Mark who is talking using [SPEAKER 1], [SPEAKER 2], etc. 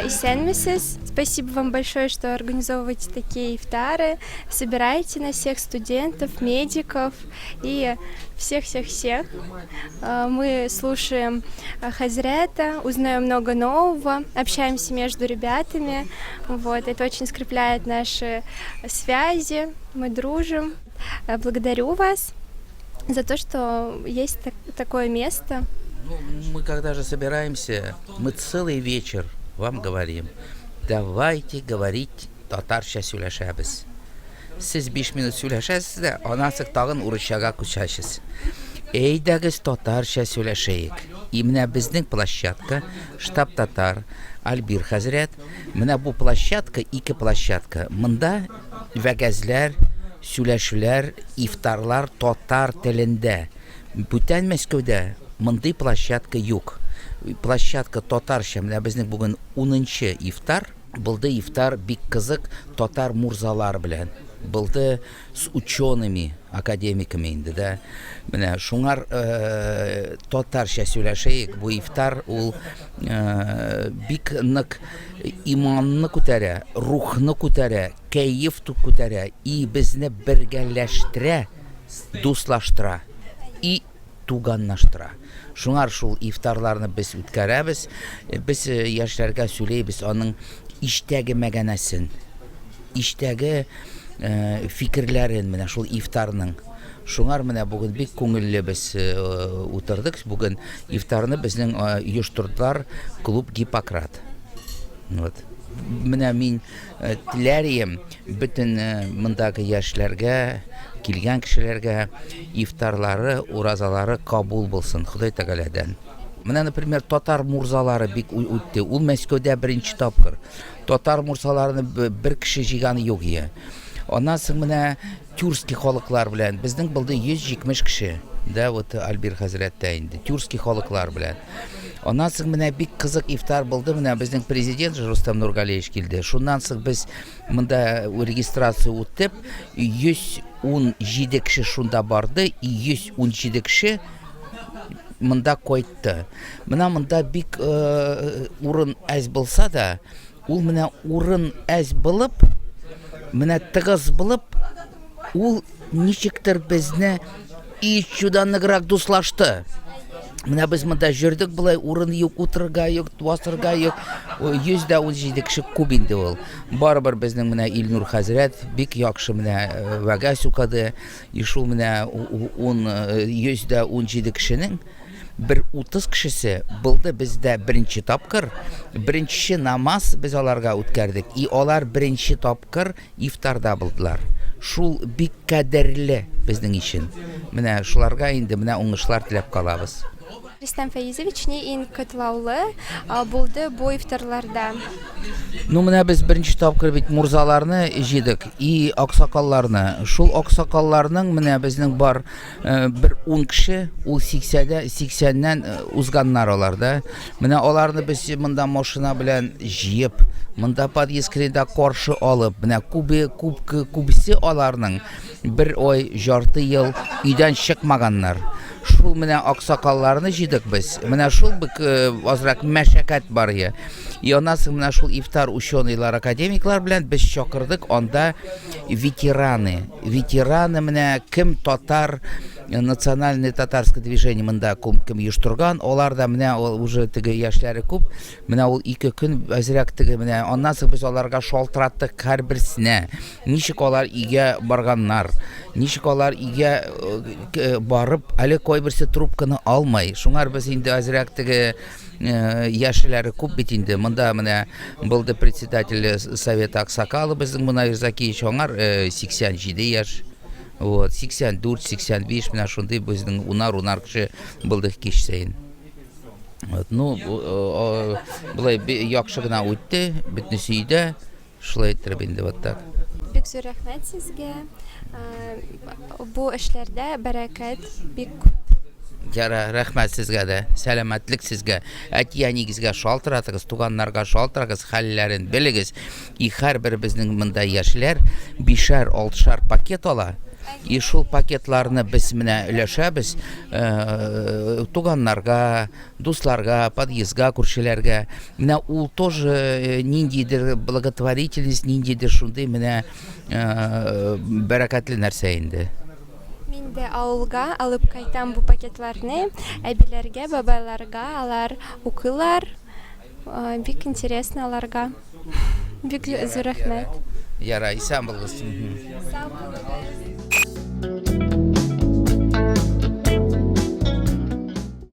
[SPEAKER 1] Исәнмесез. Спасибо вам большое, что организовываете такие ифтары, собираете на всех студентов, медиков и всех-всех-всех. Мы слушаем Хазрета, узнаем много нового, общаемся между ребятами. Вот, это очень скрепляет наши связи, мы дружим. Благодарю вас за то, что есть такое место.
[SPEAKER 2] Ну, мы когда же собираемся, мы целый вечер вам говорим: давайте говорить татарча сөйләшәбез. Сез 5 минут сөйләшәсез дә, аннан соң тагын урысчага күчәсез. Әйдәгез татарча сөйләшәек. И менә безнең площадка, штаб татар, Альбир хәзрәт, менә бу площадка, ике площадка. Монда вәгазьләр, сөйләшүләр, ифтарлар татар телендә. Бүтән Мәскәүдә мондый площадка юк. Площадка татарча, менә безнең бүген 10нчы ифтар. Булды ифтар бик кызык татар мурзалар белән. Булды с учеными, академиками инде дә. Менә шуңар э, татарча сөйләшәек. Бу ифтар ул э, бик нык иманны күтәрә, рухны күтәрә, кәеф күтәрә и безне бергәләштерә, дуслаштыра и туганлаштыра. Шуңар шул ифтарларны без үткәрәбез. Без э, яшьләргә сөйләйбез аның иштәге мәгәнәсен, иштәге э, фикерләрен менә шул ифтарның. Шуңар менә бүген бик күңелле без э, утырдык. Бүген ифтарны безнең оештырдылар клуб Гиппократ. Вот. Менә мин теләр идем бөтен мондагы яшьләргә, килгән кешеләргә ифтарлары, уразалары кабул булсын Ходай Тәгаләдән. Менә, например, татар мурзалары бик үтте. Ул Мәскәүдә беренче тапкыр. Татар мурзаларны бер кеше җыйганы юк ие. Аннан соң менә тюркский халыклар белән безнең булды 170 кеше. Да, вот Альбир хәзрәт тә инде тюркский халыклар белән. Аннан соң менә бик кызык ифтар булды. Менә безнең президент Рустам Нургалиевич килде. Шуннан соң без монда регистрация үтеп, 117 кеше шунда барды, и 117 кеше монда кайтты. Менә монда бик э, урын әз булса да, ул менә урын әз булып, менә тыгыз булып, ул ничектер безне еще да ныграк дуслашты. Менә без монда җөрдек болай, урын юк, утырырга юк, басырга юк. 117 кеше күп инде ул. Барыбер безнең менә Илнур хәзрәт бик яхшы менә э, вәгазь укыды. И шул менә 117 кешенең бер 30 кешесе булды бездә беренче тапкыр. Беренче намаз без аларга үткәрдек. И алар беренче тапкыр ифтарда булдылар. Шул бик кадерле безнең өчен. Менә шуларга инде менә уңышлар теләп калабыз.
[SPEAKER 1] Рөстәм Фәизович, ни иң катлаулы булды бу ифтарларда?
[SPEAKER 2] Ну, менә без беренче тапкыр бит мурзаларны җыйдык и аксакалларны. Шул аксакалларның менә безнең бар Э, бер ун кеше, ул сиксәдә, сиксәннән э, узганнар алар да. Менә аларны без монда машина белән җыеп, монда подъезд кергәндә каршы алып, менә күбе, күп, күбесе аларның бер ай, жарты ел өйдән чыкмаганнар. Шул менә аксакалларны җыйдык без. Менә шул бик э, азрак мәшәкать бар я. И аннан соң менә шул ифтар ученыйлар, академиклар белән без чакырдык анда ветераны. Ветераны менә кем татар э, национальный татарское движение монда кем кем оештырган, алар да менә ул уже теге яшьләре күп. Менә ул ике көн әзрәк теге менә аннан соң без аларга шалтыраттык һәрберсенә. Ничек алар өйгә барганнар, ничек алар өйгә э, барып, әле кайберсе трубканы алмый. Шуңар без инде әзрәк теге Э, яшьләре күп бит инде. Монда менә булды председатель совета аксакалы безнең Мунавир Закиевич, аңар 87 э, яшь. Вот, 84, 85 менә шундый безнең унар-унар кеше булды кич саен. Вот, ну, болай яхшы гына үтте, бөтенесе өйдә. Шулай иттереп инде вот так.
[SPEAKER 1] Бик зур рәхмәт сезгә. Бу эшләрдә бәрәкәт бик күп.
[SPEAKER 2] Яра, рәхмәт сезгә дә. Сәламәтлек сезгә. Әти-әнигезгә шалтыратыгыз, туганнарга шалтырагыз, хәлләрен белегез. И һәрбер безнең монда яшьләр бишәр, алтышар пакет ала. И шул пакетларны без менә өләшәбез э, туганнарга, дусларга, подъездга, күршеләргә. Менә ул тоже э, ниндидер благотворительность, ниндидер шундый менә э, бәрәкәтле нәрсә инде.
[SPEAKER 1] Мин дә авылга алып кайтам бу пакетларны, әбиләргә, бабайларга, алар укыйлар, бик интересно аларга. Бик зур рәхмәт.
[SPEAKER 2] Ярай, исән булыгыз.
[SPEAKER 1] Сау булыгыз.